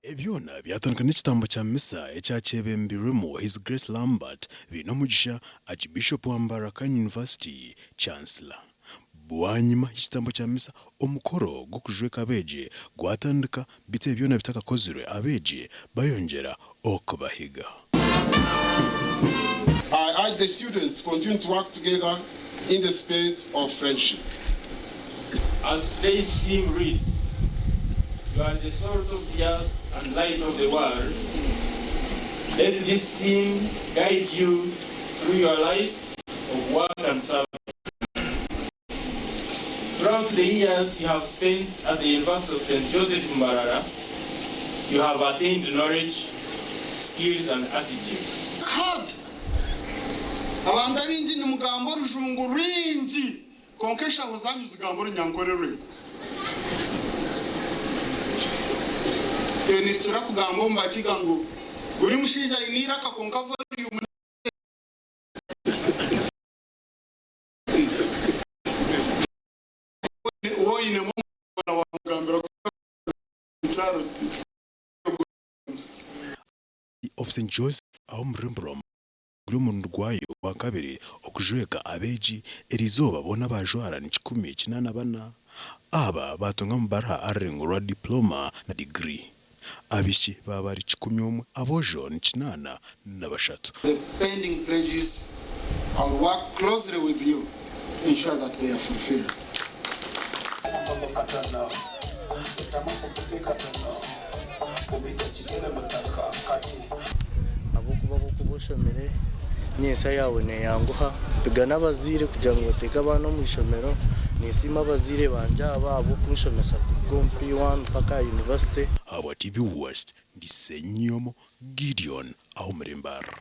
Ebi byona byatandika n'ekitambo kya misa ekyakyebembirwemu His Grace Lambert Bainomugisha, Archbishop wa Mbarara University, Chancellor. Bwanyima y'ekitambo kya misa, omukoro gw'okujweka abeegi gwatandika beitu ebi byona bitakakozirwe abeegi bayongyera okubahiga. I urge the students to continue to work together in the spirit of friendship. As today's theme reads, You are the salt of the earth and light of the world, let this theme guide you through your life of work and service. Throughout the years you have spent at the University of St. Joseph Mbarara, you have attained knowledge, skills and attitudes. Hard. Abantu abaingi nimugamba orujungu rwingi kwonka enshaho zaanyu zigamba orunyankore rwingi. Nikikira kugamba omu bakiga ngu buri mushaija aine eiraka kwonka volume Woinemu omwana wamugambira ku omukyaro oti Of St Joseph aho omu rurembo rwa guri omurundi gwayo ogwakabiri okujweka abeegi eriizooba boona abaajwara ni 184. Aba baatunga amabaraha arurengo rwa diploma na digiri. Abaishiki baaba bari 101, aboojo ni 83. The pending pledges, I will work closely with you to ensure that they are fulfilled. Ahabw'okuba ku orikuba oshomire, nyentsya yaawe neeyanguha. Mpiga n'abazaire kugira ngu bateeke abaana omu ishomero. Ninsiima abazaire bangye aba ahabw'okunshomesa kuruga omu P1 mpaka aha yunivasite. Ahabwa TV West, ndi Ssenyomo Gideon aho omuri Mbarara.